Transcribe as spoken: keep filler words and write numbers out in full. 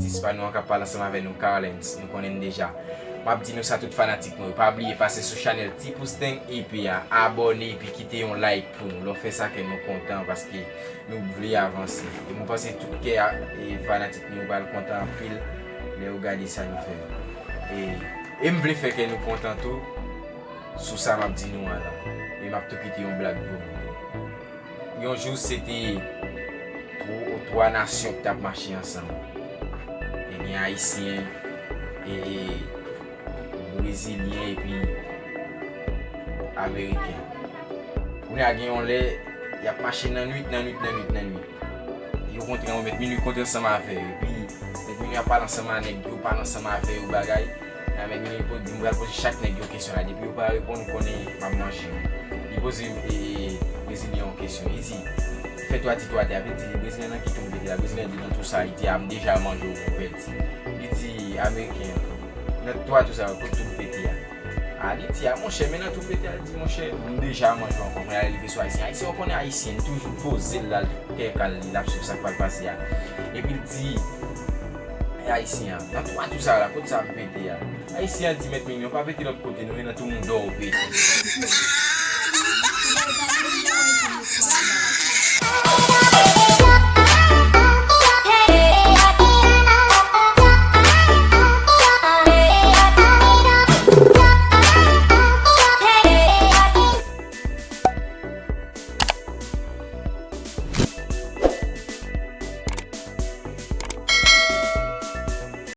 Espanol an k ap pale ansanm avè nou, Carlens, nou konnen l deja. M ap di nou sa, tout fanatik nou yo, pa bliye pase sou chanèl Ti Pousteng E P a, abòne epi kite yon like pou nou. Lè w fè sa, kè nou kontan paske nou vle avanse. E mwen panse tout kè a, e fanatik nou yo pral kontan anpil lè yo gade sa nou fè. E, e m vle fè kè nou kontan tou sou sa m ap di nou an la. E m ap tou kite yon blag pou nou. Yon jou, se te tw-, twa nasyon ki t ap mache ansanm. Te gen Ayisyen, e, e, Brezilyen epi Ameriken. Kounye a gen yon lè, y ap mache nan nwit, nan nwit, nan nwit, nan nwit. Yo kontre yon mèt minwi kontre ansanm avè yo. Epi, mèt minwi ap pale ansanm a nèg yo, pale ansanm avè yo bagay. Nan mèt minwi pou di, m pral poze chak nèg yo kesyon la. Depi yo pa reponn, konnen m ap manje yo. Li poze, e, Brezilyen yon kesyon. Li di, fè twa ti twa tè. Li di, Brezilyen nan ki tou m pete la? Brezilyen di nan tou sa. Li di, a, m deja manje w, ou pèdi. Li di, Ameriken an, nan twa tou sa, kote tou m pete a? A, li di, a, monchè, men nan tou pete a, li di, monchè, m deja manje w ankò. Kounye a li rive sou Ayisyen. Ayisyen, ou konnen Ayisyen, li toujou poze l la, l kè kal li, l ap swiv sa k pral pase a. Epi l di, e, Ayisyen an, nan twa tou sa la, kote sa m pete a? Ayisyen an di, mèt minwi, pa pete lòt kote, non, e nan tou mouda w pete.